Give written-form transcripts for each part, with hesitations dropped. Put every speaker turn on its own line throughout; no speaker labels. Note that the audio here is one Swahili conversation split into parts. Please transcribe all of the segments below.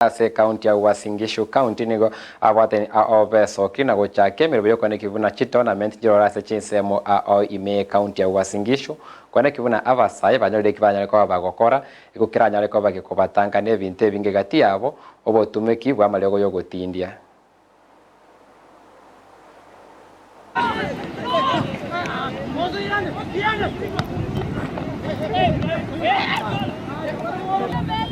Ase ekaunti ya Uasin Gishu County nigo abwate obesoki na gochaka emeremo y'okoeneki buna chitournament chirore ase chinsemo ao ime y'ekaunti ya Uasin Gishu koeneki buna abasae banyorire eki banyare koba bagokora igo keranyare koba gekobatanga nebinto ebinge gati yabo obotumeki bw'amariogo y'ogotindia.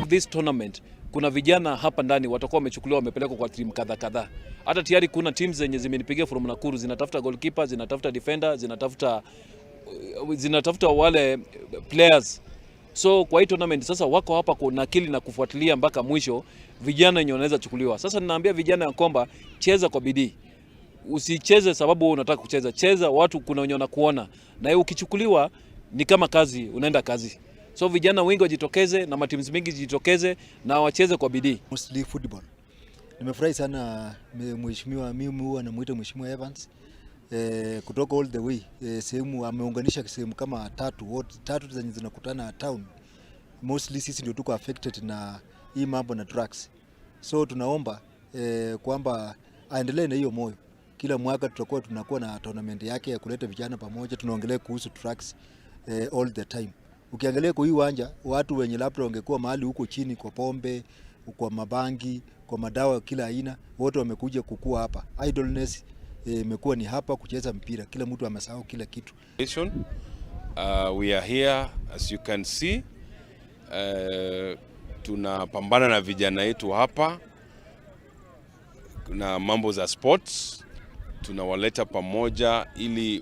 This tournament kuna vijana hapa ndani watakuwa wamechukuliwa wamepelekwa kwa timu kadha kadha. Hata tayari kuna teams zenye zimenipigia from Nakuru zinatafuta goalkeeper, zinatafuta defender, zinatafuta wale players. So kwa hii tournament sasa wako hapa kunakili na kufuatilia mpaka mwisho vijana wenye wanaweza chukuliwa. Sasa ninaambia vijana ya kwamba cheza kwa bidii. Usicheze sababu wewe unataka kucheza. Cheza, watu kuna wenye wanakuona. Na ukichukuliwa ni kama kazi, unaenda kazi. So vijana wengi wajitokeze na matimu mingi jitokeze na wacheze kwa bidii.
Mostly football. Nimefurahi sana mheshimiwa, mimi huwa namuita Mheshimiwa Evans kutoka all the way sehemu ameunganisha sehemu kama tatu wote tatu zenye zinakutana town. Mostly sisi ndio tuko affected na hii mambo na drugs, so tunaomba kwamba aendelee na hiyo moyo. Kila mwaka tutakuwa tunakuwa na tournament yake ya kuleta vijana pamoja, tunaongelea kuhusu drugs all the time. Ukiangalia kwa hii uwanja, watu wenye labda wangekuwa mahali huko chini kwa pombe, kwa mabangi, kwa madawa kila aina, wote wamekuja kukua hapa. Idleness imekuwa ni hapa kucheza mpira, kila mtu amesahau kila kitu.
We are here as you can see. Tunapambana na vijana wetu hapa na mambo za sports, tunawaleta pamoja ili